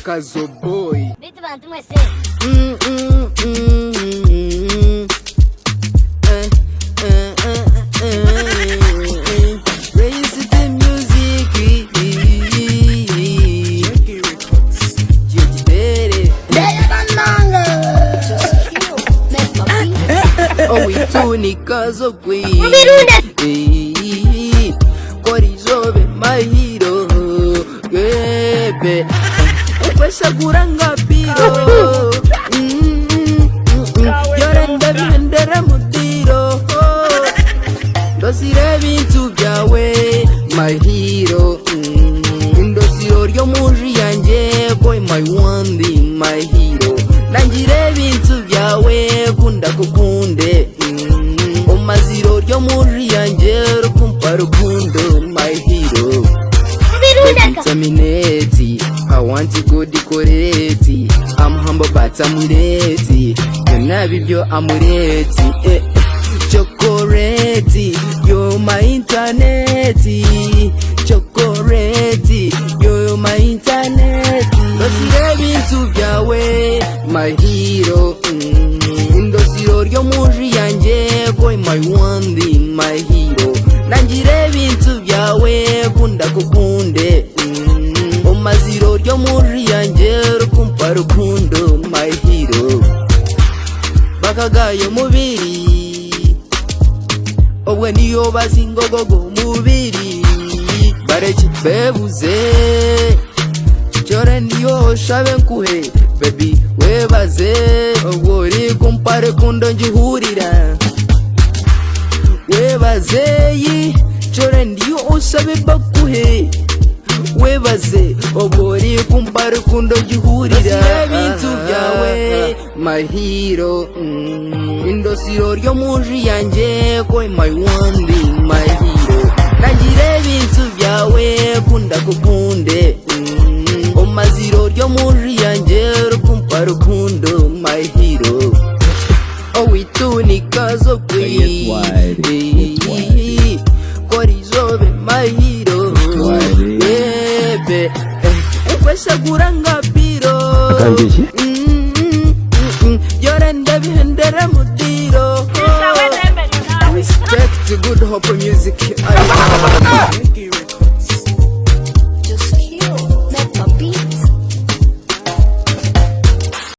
Kazo boy. Beitu bantu mwe se. Mm, mm, mm, mm, eh, eh, eh, eh, eh. Raise the music. Gigitere. Owituni kazo kwi. Mubirunde. Korizobe my hero. Bebe. Ukweshagura nga biro. Mm, mm, mm. Yorenda bihendera mutiro. Ndosire ebintu byawe my hero. Ndosire oryo munju yangye boy my one thing, my hero. Nangire ebintu byawe kunda kukunde. Omaziro oryo munju yangye rukumpa rukundo my hero. Mubirunde. Terminate. I want to go decorate. I'm humble but I'm ready. Byonna bibyo I'm ready. Eh. Chocolate, you're my internet. Chocolate, you're my internet. Ndosire ebintu byawe, my hero. Ndosire oryo munju yangye, boy my one thing, my hero. Nangire ebintu byawe, kunda kukunde. Omaziro oryo munju yangye, rukumpa rukundo, my hero. Bakagayo mubiri obwe niyo bazingogogo mubiri bareki bebuze cyore niyo shabe nkuhe baby webaze ubwo uri kumpa rukundo ngihurira webaze yi cyore ndiyo ushabe bakuhe webaze ubwo uri kumpa rukundo ngihurira ebintu byawe my hero. Indosiro ryo munju yanjye boy my one thing, my hero. Nangire ebintu byawe kunda kukunde. Omaziro ryo munju yanjye rukumpa rukundo my hero. Owitunika zo kwi. Get wide, get wide. Korizobe my hero. Wide. Bebe ukweshagura nga biro. Akangiye? Yorenda bihendera mutiro. Respect to Good Hope Music. I